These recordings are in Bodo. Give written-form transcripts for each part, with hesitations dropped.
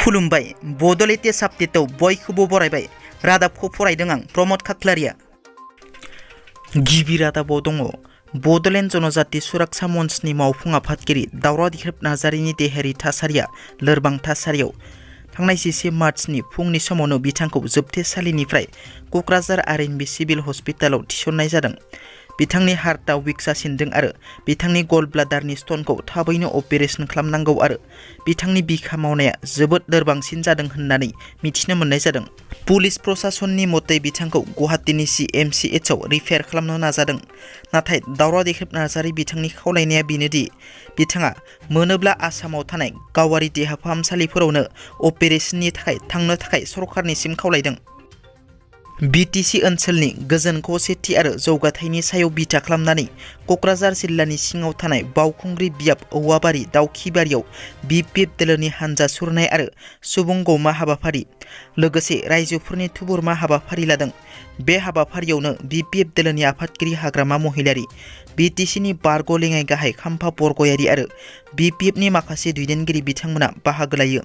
खुलुमबाय बड' लेटेस्ट आपडेटआव बयखौबो बरायबाय। रादाबखौ फरायदों आं प्रमद खाख्लारिया। गिबि रादाबाव दङ बड'लेण्ड जनजाति सुरक्षा मन्चनि मावफुं आफादगिरि दावरा दिख्रेब नार्जारिनि देहायारि थासारिया लोरबां थासारियाव थांनाय 11 मार्चनि फुंनि समावनो बिथांखौ जोबथेसालिनिफ्राय क'क्राझार आर.एन.बि सिभिल हस्पिटालाव थिसननाय जादों। बिथांनि हार्टआ विक जासिनदों आरो बिथांनि गल ब्लाडारनि स्टनखौ थाबैनो अपारेशन खालामनांगौ आरो बिथांनि बिखा मावनाया जोबोद लोरबांसिन जादों होननानै मिथिनो मोननाय जादों। पुलिस प्रशासननि मते बिथांखौ गुवाहाटीनि CMCHआव रिफेयार खालामनो नाजादों, नाथाय दावरा दिख्रेब नार्जारि बिथांनि खावलायनाया बेनोदि बिथाङा मोनोब्ला आसामाव थानाय गावारि देहा फाहामसालिफोरावनो अपारेशननि थाखाय थांनो थाखाय सरकारनिसिम खावलायदों। BTC ओनसोलनि गोजोन खौसेथि आरो जौगाथायनि सायाव बिथा खालामनानै क'क्राझार जिल्लानि सिङाव थानाय बावखुंग्रि बियाब औवाबारि दाउखिबारियाव BPF दोलोनि हानजा सुरनाय आरो सुबुं गौमा हाबाफारि लोगोसे रायजोफोरनि थुबुरमा हाबाफारि लादों। बे हाबाफारियावनो BPF दोलोनि आफादगिरि हाग्रामा महिलारि, BTCनि बारग' लेङाइ गाहाय खाम्फा बरगयारि आरो BPFनि माखासे दैदेनगिरि बिथांमोना बाहागो लायो।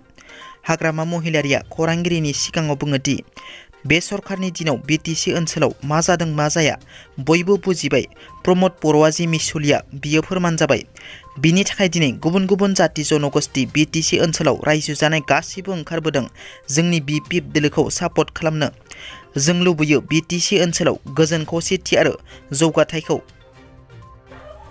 हाग्रामा महिलारिया खौरांगिरिनि सिगाङाव बुङो दि बे सरकारनि दिनाव BTC ओनसोलाव मा जादों मा जाया बयबो बुजिबाय। प्रमद बर'आ जि मिसुलिया बियो फोरमान जाबाय। बिनि थाखाय दिनै गुबुन गुबुन जाति जनगोष्ठी BTC ओनसोलाव रायजो जानाय गासिबो ओंखारबोदों जोंनि BPF दोलोखौ सापर्ट खालामनो। जों लुबैयो BTC ओनसोलाव गोजोन खौसेथि आरो जौगाथायखौ।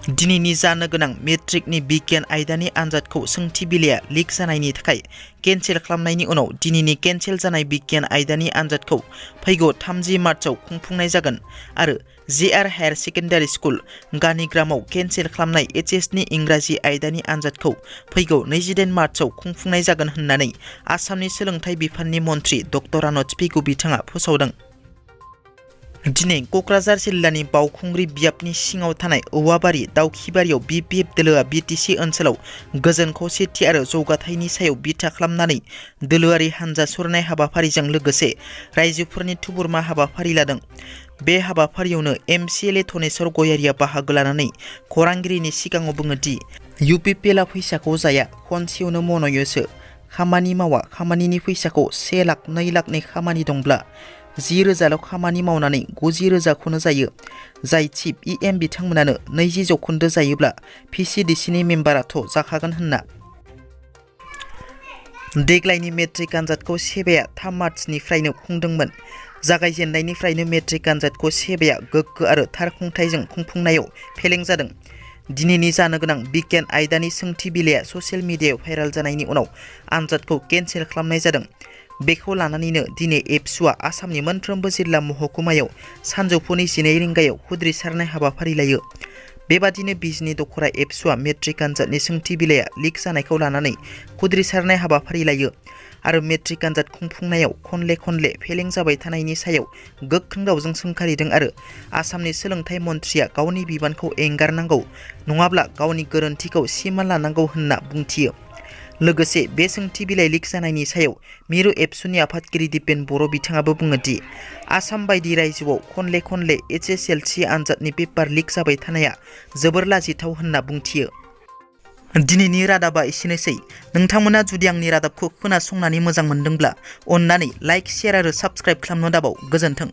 दिनैनि जानो गोनां मेट्रिकनि बिगियान आयदानि आनजादखौ सोंथि बिलाइया लिक जानायनि थाखाय केन्सेल खालामनायनि उनाव दिनैनि केन्सेल जानाय बिगियान आयदानि आनजादखौ फैगौ 30 मार्चआव खुंफुंनाय जागोन आरो JR हायार सेकेन्डारि स्कुल गानिग्रामाव केन्सेल खालामनाय HSनि इंराजि आयदानि आनजादखौ फैगौ 28 मार्चआव खुंफुंनाय जागोन होननानै आसामनि सोलोंथाइ बिफाननि मन्थ्रि डक्टर रानथ पिगु बिथाङा फोसावदों। दिनै क'क्राझार जिल्लानि बावखुंग्रि बियाबनि सिङाव थानाय औवाबारि दाउखिबारियाव BPF दोलोआ BTC ओनसोलाव गोजोन खौसेथि आरो जौगाथायनि सायाव बिथा खालामनानै दोलोआरि हानजा सुरनाय हाबाफारिजों लोगोसे रायजोफोरनि थुबुरमा हाबाफारि लादों। बे हाबाफारियावनो MCLA धनेश्वर गयारिया बाहागो लानानै खौरांगिरिनि सिगाङाव बुङो दि UPPLआ फैसाखौ जाया, खनसेयावनो मनयोसो, खामानि मावा, खामानिनि फैसाखौ 1 लाख 2 लाखनि खामानि दंब्ला 10,000 खामानि मावनानै 90,000खौनो जायो। जाय चिफ EM बिथांमोनानो 20% जायोब्ला PCDCनि मेम्बाराथ' जाखागोन होनना। देग्लायनि मेट्रिक आनजादखौ सेबाया 3 मार्चनिफ्रायनो खुंदोंमोन। जागायजेननायनिफ्रायनो मेट्रिक आनजादखौ सेबाया गोग्गो आरो थार खुंथायजों खुंफुंनायाव फेलें जादों। दिनैनि जानो गोनां बिगियान आयदानि सोंथि बिलाइया ससियेल मिडियायाव भाइरेल जानायनि उनाव आनजादखौ केन्सेल खालामनाय जादों। बेखौ लानानैनो दिनै एबसुआ आसामनि मोनफ्रोमबो जिल्ला महकुमायाव सानजौफुनि 12 रिंगायाव खुद्रिसारनाय हाबाफारि लायो। बेबादिनो बिजनि दखरा एबसुआ मेट्रिक आनजादनि सोंथि बिलाइया लिक जानायखौ लानानै खुद्रिसारनाय हाबाफारि लायो आरो मेट्रिक आनजाद खुंफुंनायाव खनले फेलें जाबाय थानायनि सायाव गोख्रों रावजों सोंखारिदों आरो आसामनि सोलोंथाइ मन्थ्रिया गावनि बिबानखौ एंगारनांगौ नङाब्ला गावनि गोरोन्थिखौ सिमान लानांगौ होनना बुंथियो। लोगोसे बे सोंथि बिलाइ लिक जानायनि सायाव मिरु एबसुनि आफादगिरि दिपेन बर' बिथाङाबो बुङो दि आसाम बायदि रायजोआव खनले HSLC आनजादनि पेपार लिक जाबाय थानाया जोबोर लाजिथाव होनना बुंथियो। दिनैनि रादाबा एसेनोसै। नोंथांमोना जुदि आंनि रादाबखौ खोनासंनानै मोजां मोनदोंब्ला अन्नानै लाइक, शेयार आरो साबस्क्राइब खालामनो दाबाव। गोजोन्थों।